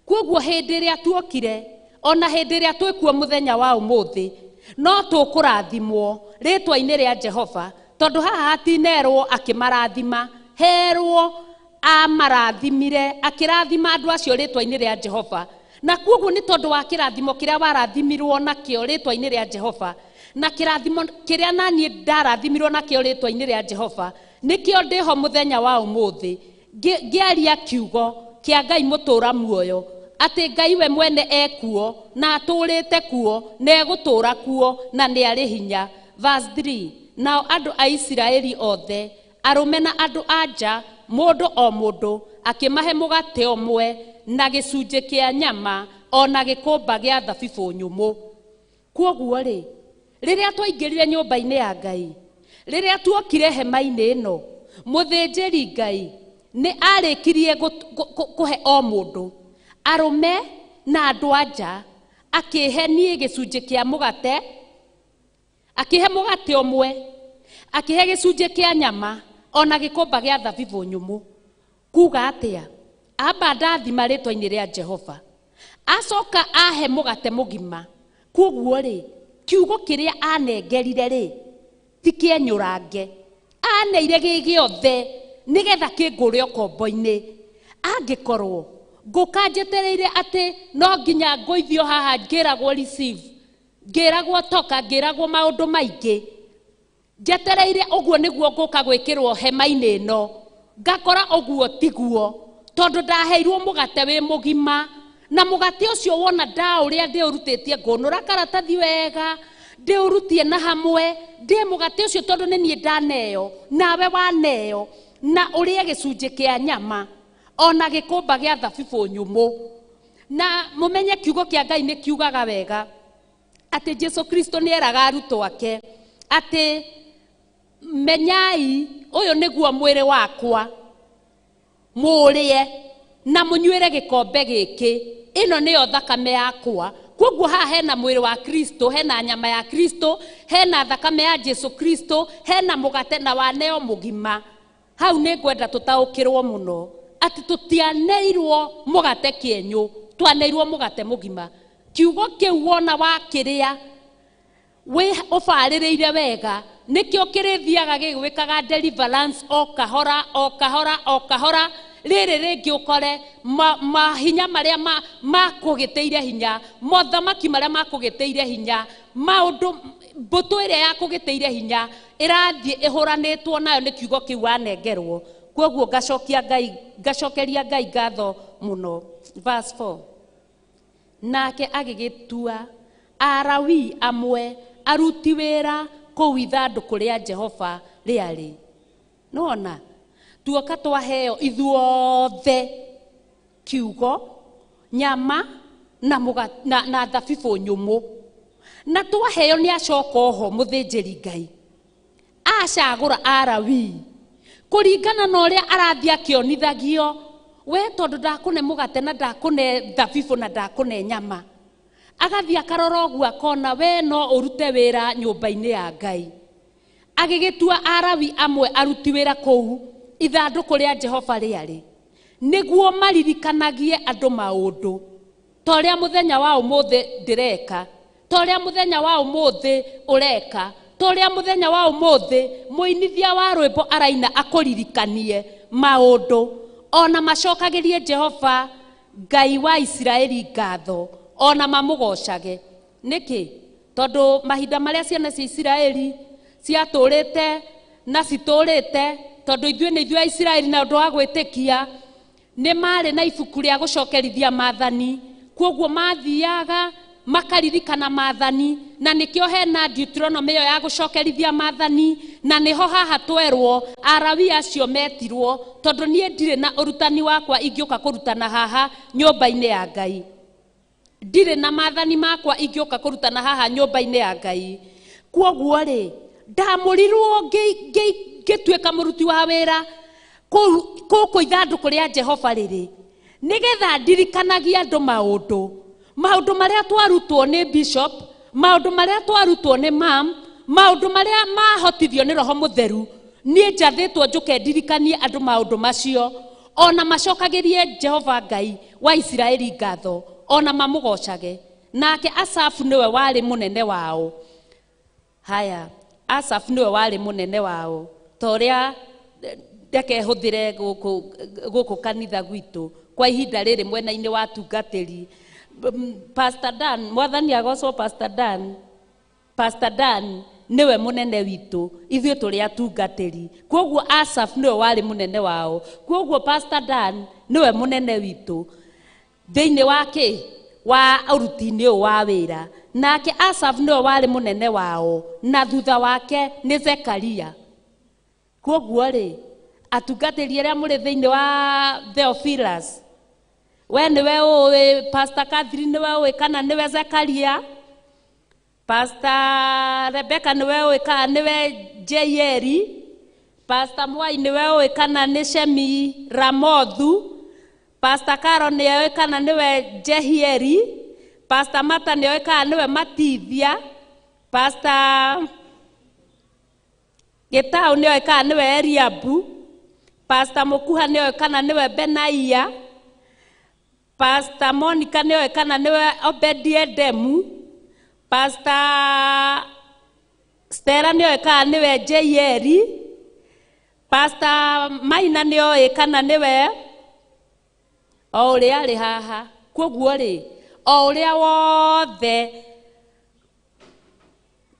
Koguo hĩndĩ ĩrĩa tuokire ona hĩndĩ ĩrĩa twĩkuo mũthenya wa ũmũthĩ no tũkũrathimwo rĩtwa-inĩ rĩa Jehova, tondũ haha hatinerwo akĩmarathima, herwo amarathimire akĩrathima andũ acio rĩtwa-inĩ rĩa Jehova. Na koguo nĩ tondũ wa kĩrathimo kĩrĩa warathimirwo nakĩo rĩtwa-inĩ rĩa Jehova, na kĩrathimo kĩrĩa naniĩ ndarathimirwo nakĩo rĩtwa-inĩ rĩa Jehova, nĩkĩo ndĩho mũthenya wa ũmũthĩ ngĩaria kiugo kĩa Ngai mũtũra muoyo, atĩ Ngai we mwene ekuo na atũrĩte kuo na egũtũra kuo na nĩ arĩ hinya. Verse 3, nao andũ a Isiraeli othe arũme na andũ a nja mũndũ o mũndũ akĩmahe mũgate ũmwe na gĩcunjĩ kĩa nyama ona gĩkũmba gĩa thabibũ nyũmũ. Koguo rĩ, rĩrĩa twaingĩrire nyũmba-inĩ ya Ngai, rĩrĩa tuokire hema-inĩ ĩno, mũthĩnjĩri Ngai nĩ arĩkirie kũhe o mũndũ arũme na andũ a nja, akĩhe niĩ gĩcunjĩ kĩa mũgate, akĩhe mũgate ũmwe, akĩhe gĩcunjĩ kĩa nyama ona gĩkũmba gĩa thabibũ nyũmũ. Kuga atĩa? Amba ndathima rĩtwa-inĩ rĩa Jehova, acoka ahe mũgate mũgima. Koguo rĩ, kiugo kĩrĩa anengerire rĩ ti kĩenyũrange, aneire gĩ gĩothe nĩgetha kĩngũre ũkombo-inĩ. Angĩkorwo ngũka njetereire atĩ no nginya ngũithio haha ngĩragwo receive, ngĩragwo toka, ngĩragwo maũndũ maingĩ, njetereire ũguo nĩguo ngũka gwĩkĩrwo hema-inĩ ĩno, ngakora ũguo tiguo, tondũ ndaheirwo mũgate wĩ mũgima, na mũgate ũcio wona ndaũrĩa ndĩũrutĩtie ngũnũra karatathi wega ndĩũrutie na hamwe ndĩe mũgate ũcio, tondũ nĩ niĩ ndaneo nawe waneo, na ũrĩe gĩcunjĩ kĩa nyama ona gĩkũmba gĩa thabibũ nyũmũ. Na mũmenye kiugo kĩa Ngai nĩ kiugaga wega atĩ Jesu Kristo nĩ eraga arutwo ake atĩ menyai ũyũ nĩguo mwĩrĩ wakwa, mũũrĩe na mũnyuĩre gĩkombe gĩkĩ, ĩno nĩyo thakame yakwa. Koguo haha hena mwĩrĩ wa Kristo, hena nyama ya Kristo, hena thakame ya Jesu Kristo, hena mũgate na waneo mũgima. Hau nĩ ngwenda tũtaũkĩrwo mũno atĩ tũtianeirwo mũgate kĩenyũ, twaneirwo mũgate mũgima. Kiugo kĩu wona wakĩrĩa wĩ ũbarĩrĩire wega, nĩkĩo kĩrĩthiaga gĩgwĩkaga deliverance o kahora o kahora o kahora. Rĩrĩ rĩngĩ ũkore mahinya marĩa makũgĩtĩire hinya, mothamaki marĩa makũgĩtĩire hinya, maũndũ mbũtũ ĩrĩa yakũgĩtĩire hinya ĩrathiĩ ĩhũranĩtwo nayo nĩ kiugo kĩu wanengerwo. Koguo ngacokia Ngai, ngacokeria Ngai ngatho mũno. Verse 4, nake agĩgĩtua Arawi amwe aruti wĩra kũu ithandũkũ rĩa Jehova rĩarĩ. Nĩwona tuoka twaheo ithuothe kiugo, nyama na na thabibũ nyũmũ, na twaheo nĩ acoka oho mũthĩnjĩri Ngai acagũra Arawi kũringana na ũrĩa arathiĩ akĩonithagio, we tondũ ndakũne mũgate na ndakũne thabibũ na ndakũne nyama, agathiĩ akarora ũguo akona we no ũrute wĩra nyũmba-inĩ ya Ngai. Agĩgĩtua Arawi amwe aruti wĩra kũu ithandũkũ rĩa Jehova rĩarĩ, nĩguo maririkanagie andũ maũndũ ta ũrĩa mũthenya wa ũmũthĩ ndĩreka, ta ũrĩa mũthenya wa ũmũthĩ ũreka, ta ũrĩa mũthenya wa ũmũthĩ mũinithia wa rwĩmbo araina akũririkanie maũndũ, ona macokagĩrie Jehova Ngai wa Isiraeli ngatho, ona mamũgocage. Nĩkĩ? Tondũ mahinda marĩa ciana cia Isiraeli ciatũrĩte na citũrĩte, tondũ ithuĩ nĩ ithuĩ a Isiraeli na ũndũ wa gwĩtĩkia, nĩ marĩ na ibuku rĩa gũcokerithia maathani. Kwoguo mathiaga makaririkana maathani, na nĩkĩo hena Deuteronomy ĩyo ya gũcokerithia maathani, na nĩho haha twerwo Alawi acio metirwo, tondũ niĩ ndirĩ na ũrutani wakwa ingĩũka kũrutana haha nyũmba-inĩ ya Ngai. Ndirĩ na maathani makwa ingĩũka kũrutana haha nyũmba-inĩ ya Ngai. Kwoguo rĩ, ndamũrirwo ngĩtuĩka mũruti wa wĩra kũkũ ithandũkũ rĩa Jehova rĩrĩ, nĩgetha ndirikanagie andũ maũndũ. Maũndũ marĩa twarutwo nĩ bishop, maũndũ marĩa twarutwo nĩ mam, maũndũ marĩa mahotithio nĩ Roho Mũtheru, niĩ njathĩtwo njũke ndirikanie andũ maũndũ macio, ona macokagĩrie Jehova Ngai wa Isiraeli ngatho, ona mamũgocage. Nake Asafu nĩwe warĩ mũnene wao. Haya, Asafu nĩwe warĩ mũnene wao, ta ũrĩa ndeke hũthĩre gũkũ kanitha gwitũ kwa ihinda rĩrĩ mwena-inĩ wa tungatĩri. Pastor Dan, mwathani agocwo Pastor Dan. Pastor Dan nĩwe mũnene witũ, ithuĩ tũrĩ atungatĩri. Kwoguo Asaph nĩwe warĩ mũnene wao. Kwoguo Pastor Dan nĩwe mũnene witũ thĩinĩ wa kĩ? Wa ũruti-inĩ ũyũ wa wĩra. Nake Asaph nĩwe warĩ mũnene wao, na thutha wake nĩ Zekaria. Kwoguo rĩ, atungatĩri arĩa mũrĩ thĩinĩ wa Theophilus, we nĩwe ũĩ, Pastor Catherine nĩwe ũĩ kana nĩwe Zekaria, Pastor Rebecca nĩwe ũĩ kana nĩwe Jeieli, Pastor Mwai nĩwe ũĩ kana nĩ Shemi Ramothu, Pastor Caro nĩwe ũĩ kana nĩwe Jehieli, Pastor Mata nĩwe ũĩ kana nĩwe Matithia, Pastor Gĩtau nĩwe ũĩ kana nĩwe Eliabu, Pastor Mũkuha nĩwe ũĩ kana nĩwe Benaia, Pastor Monica nĩwe ũĩ kana nĩwe Obedi-Edemu, Pastor Stella nĩwe ũĩ kana nĩwe Jeieli, Pastor Maina nĩwe ũĩ kana nĩwe o ũrĩa arĩ haha. Kwoguo rĩ, o ũrĩa wothe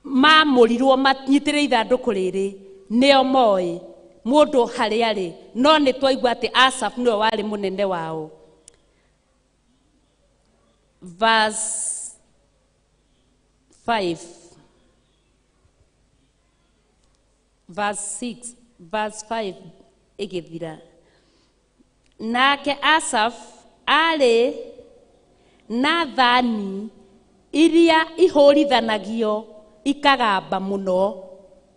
mamũrirwo manyitĩrĩre ithandũkũ rĩrĩ nĩo moĩ mũndũ harĩa arĩ, no nĩ twaigua atĩ Asaph nĩwe warĩ mũnene wao. Verse 5, verse 6, verse 5 ĩgĩthira. Nake Asaph arĩ na thani iria ihũrithanagio ikagamba mũno,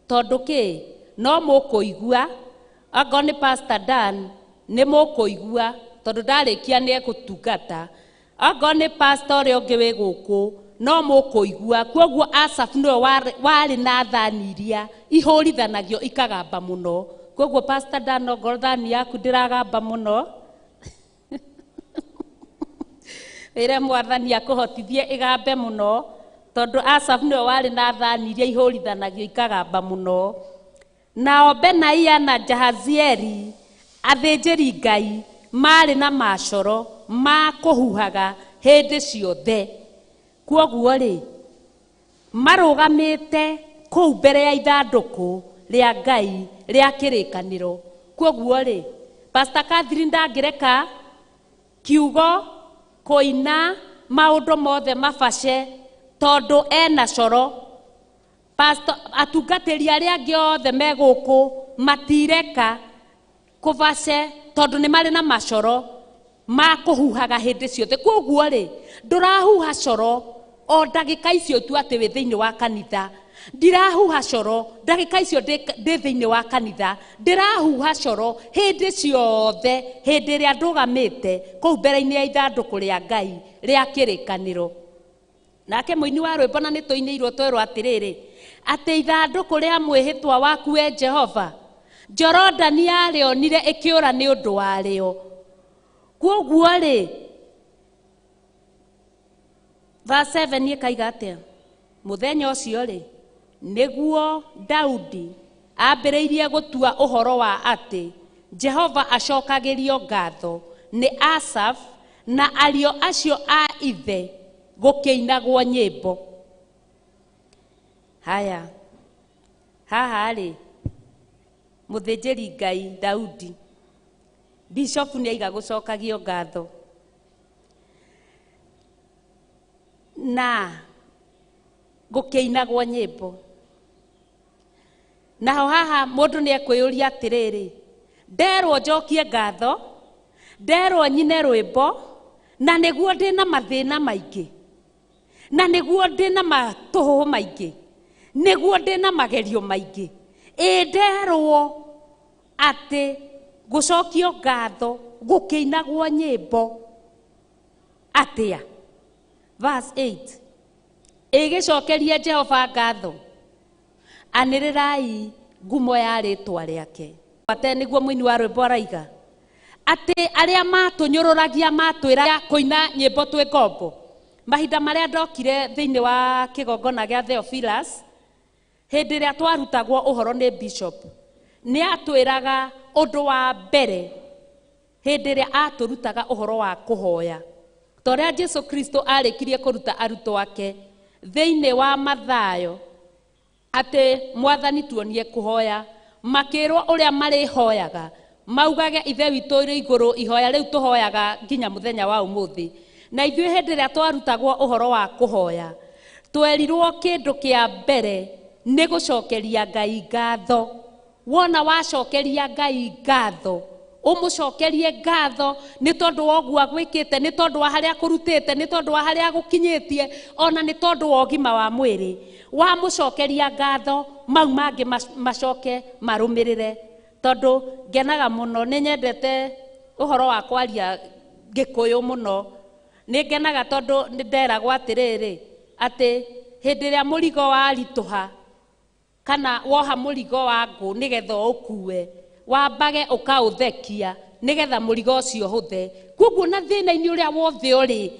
tondũ kĩ? No mũkũigua, angorwo nĩ Pastor Dan nĩ mũkũigua, tondũ ndarĩkia nĩ egũtungata. Angorwo nĩ pastor ũrĩa ũngĩ wĩ gũkũ no mũkũigua. Kwoguo Asaph nĩwe warĩ na thani iria ihũrithanagio ikagamba mũno. Kwoguo Pastor Dan, ongorwo thani yaku ndĩragamba mũno, wĩre mwathani akũhotithie ĩgambe mũno, tondũ Asaph nĩwe warĩ na thani iria ihũrithanagio ikagamba mũno. Nao Benaia na Jahazieli athĩnjĩri Ngai marĩ na macoro ma kũhuhaga hĩndĩ ciothe. Kwoguo rĩ, marũgamĩte kũu mbere ya ithandũkũ rĩa Ngai rĩa kĩrĩkanĩro. Kwoguo rĩ, Pastor Catherine ndangĩreka kiugo kũina maũndũ mothe mabace tondũ ena coro. Pastor, atungatĩri arĩa angĩ othe me gũkũ matireka kũbace tondũ nĩ marĩ na macoro ma kũhuhaga hĩndĩ ciothe. Kwoguo rĩ, ndũrahuha coro o ndagĩka icio tu atĩ wĩ thĩinĩ wa kanitha. Ndirahuha coro ndagĩka icio ndĩ thĩinĩ wa kanitha. Ndĩrahuha coro hĩndĩ ciothe, hĩndĩ ĩrĩa ndũgamĩte kũu mbere-inĩ ya ithandũkũ rĩa Ngai rĩa kĩrĩkanĩro. Nake mũini wa rwĩmbo na nĩ tũinĩirwo twerwo atĩrĩrĩ, atĩ ithandũkũ rĩa mwĩhĩtwa waku we Jehova, Jorodani yarĩonire ĩkĩũra nĩ ũndũ warĩo. Kwoguo rĩ, verse 7 ĩkaiga atĩa? Mũthenya ũcio rĩ, nĩguo Daudi ambĩrĩirie gũtua ũhoro wa atĩ Jehova acokagĩrio ngatho nĩ Asaph na ariũ acio a ithe gũkĩinagwo nyĩmbo. Haya, haha rĩ, mũthĩnjĩri Ngai Daudi, bishop nĩ aiga gũcokagio ngatho. Na gũkĩinagwo nyĩmbo. Naho haha mũndũ nĩ ekwĩyũria atĩrĩrĩ, nderwo njokie ngatho, nderwo nyine rwĩmbo, na nĩguo ndĩna mathĩna maingĩ, na nĩguo ndĩna matũhũhũ maingĩ, nĩguo ndĩna magerio maingĩ. Ĩ nderwo atĩ gũcokio ngatho gũkĩinagwo nyĩmbo atĩa? Verse 8, ĩgĩcokeria Jehova ngatho, anĩrĩrai ngumo ya rĩtwa rĩake. Ate nĩguo mũini wa rwĩmbo araiga atĩ arĩa matũnyũrũragia matwĩra kũina nyĩmbo twĩ ngombo. Mahinda marĩa ndokire thĩinĩ wa kĩgongona gĩa Theophilus, hĩndĩ ĩrĩa twarutagwo ũhoro nĩ bishop, nĩ atwĩraga ũndũ wa mbere hĩndĩ ĩrĩa atũrutaga ũhoro wa kũhoya. Ta ũrĩa Jesu Kristo arĩkirie kũruta arutwo ake thĩinĩ wa Mathayo atĩ mwathani tuonie kũhoya, makĩrwo ũrĩa marĩhoyaga, maugage ithe witũ ũrĩ igũrũ, ihoya rĩu tũhoyaga nginya mũthenya wa ũmũthĩ. Na ithuĩ hĩndĩ ĩrĩa twarutagwo ũhoro wa kũhoya, twerirwo kĩndũ kĩa mbere nĩ gũcokeria Ngai ngatho. Wona wacokeria Ngai ngatho, ũmũcokerie ngatho nĩ tondũ wa ũguo agwĩkĩte, nĩ tondũ wa harĩa akũrutĩte, nĩ tondũ wa harĩa agũkinyĩtie, ona nĩ tondũ wa ũgima wa mwĩrĩ. Wamũcokeria ngatho, mau mangĩ macoke marũmĩrĩre. Tondũ ngenaga mũno, nĩ nyendete ũhoro wa kwaria Gĩkũyũ mũno. Nĩ ngenaga tondũ nĩ nderagwo atĩrĩrĩ, atĩ hĩndĩ ĩrĩa mũrigo waritũha, kana woha mũrigo wa ngũ nĩgetha ũkue, wambage ũkaũthekia nĩgetha mũrigo ũcio ũhũthe. Koguo na thĩna-inĩ ũrĩa wothe ũrĩ,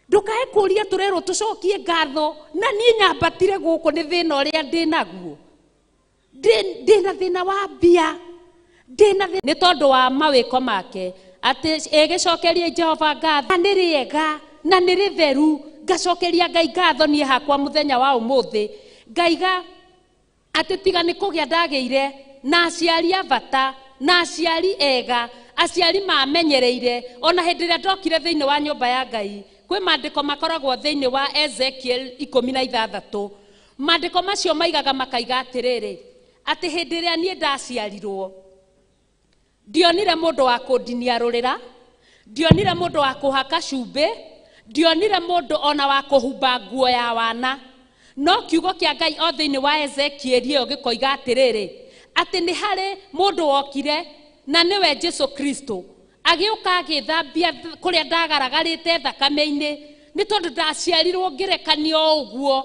ndũkae kũũria tũrerwo tũcokie ngatho, na niĩ nyambatire gũkũ nĩ thĩna ũrĩa ndĩnaguo. Ndĩna thĩna wa mbia, ndĩna thĩna nĩ tondũ wa mawĩko make, atĩ ĩgĩcokerie Jehova ngatho, nĩ rĩega na nĩ rĩtheru. Ngacokeria Ngai ngatho niĩ hakwa mũthenya wa ũmũthĩ, ngaiga atĩ tiga nĩ kũgĩa ndagĩire na aciari a bata, na aciari ega, aciari mamenyereire. Ona hĩndĩ ĩrĩa ndokire thĩinĩ wa nyũmba ya Ngai, kwĩ maandĩko makoragwo thĩinĩ wa Ezekiel 16. Maandĩko macio maigaga makaiga atĩrĩrĩ, atĩ hĩndĩ ĩrĩa niĩ ndaciarirwo, ndionire mũndũ wa kũndiniarũrĩra, ndionire mũndũ wa kũhaka cumbĩ, ndionire mũndũ ona wa kũhumba nguo ya wana. No kiugo kĩa Ngai o thĩinĩ wa Ezekiel ĩyo gĩkoiga atĩrĩrĩ, atĩ nĩ harĩ mũndũ wokire na nĩwe Jesu Kristo, agĩũka agĩthambia kũrĩa ndagaragarĩte thakame-inĩ, nĩ tondũ ndaciarirwo ngĩrekanio ũguo.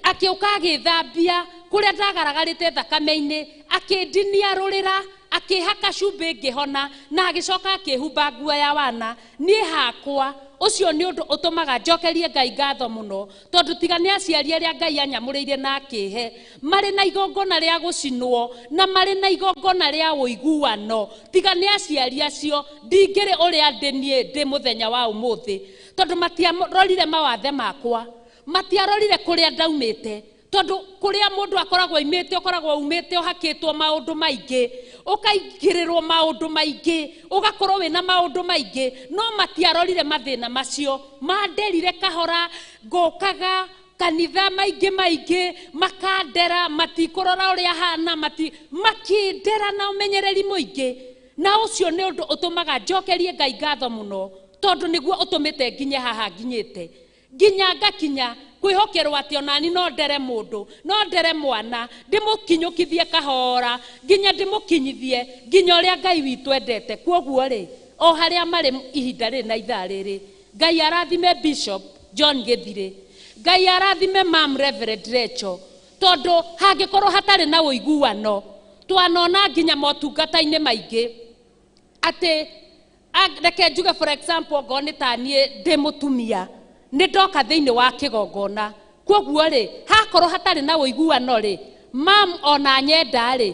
Akĩũka agĩthambia kũrĩa ndagaragarĩte thakame-inĩ, akĩndiniarũrĩra, akĩhaka cumbĩ ngĩhona, na agĩcoka akĩhumba nguo ya wana. Niĩ hakwa ũcio nĩ ũndũ ũtũmaga njokerie Ngai ngatho mũno, tondũ tiga nĩ aciari arĩa Ngai anyamũrĩire na akĩhe, marĩ na igongona rĩa gũcinwo na marĩ na igongona rĩa ũiguano, tiga nĩ aciari acio ndingĩrĩ ũrĩa ndĩ niĩ ndĩ mũthenya wa ũmũthĩ, tondũ matiarorire mawathe makwa, matiarorire kũrĩa ndaumĩte. Tondũ kũrĩa mũndũ akoragwo aumĩte, ũkoragwo umĩte ũhakĩtwo maũndũ maingĩ, ũkaingĩrĩrwo maũndũ maingĩ, ũgakorwo wĩna maũndũ maingĩ, no matiarorire mathĩna macio. Manderire kahora, ngũkaga kanitha maingĩ maingĩ, makandera, matikũrora ũrĩa hana, makĩndera na ũmenyereri mũingĩ. Na ũcio nĩ ũndũ ũtũmaga njokerie Ngai ngatho mũno, tondũ nĩguo ũtũmĩte nginye haha nginyĩte. Nginya ngakinya kwĩhokerwo atĩ onani no ndere mũndũ, no ndere mwana, ndĩmũkinyũkithie kahora, nginya ndĩmũkinyithie nginya ũrĩa Ngai witũ endete. Kwoguo rĩ, o harĩa marĩ ihinda rĩrĩ na ithaa rĩrĩ, Ngai arathime Bishop John Gĩthirĩ, Ngai arathime Mam Reverend Rachel, tondũ hangĩkorwo hatarĩ na ũiguano, twanona nginya motungata-inĩ maingĩ atĩ, reke njuge for example, ngorwo nĩ ta niĩ ndĩ mũtumia, nĩ ndoka thĩinĩ wa kĩgongona. Kwoguo rĩ, hakorwo hatarĩ na ũiguano rĩ, mam ona nyenda rĩ,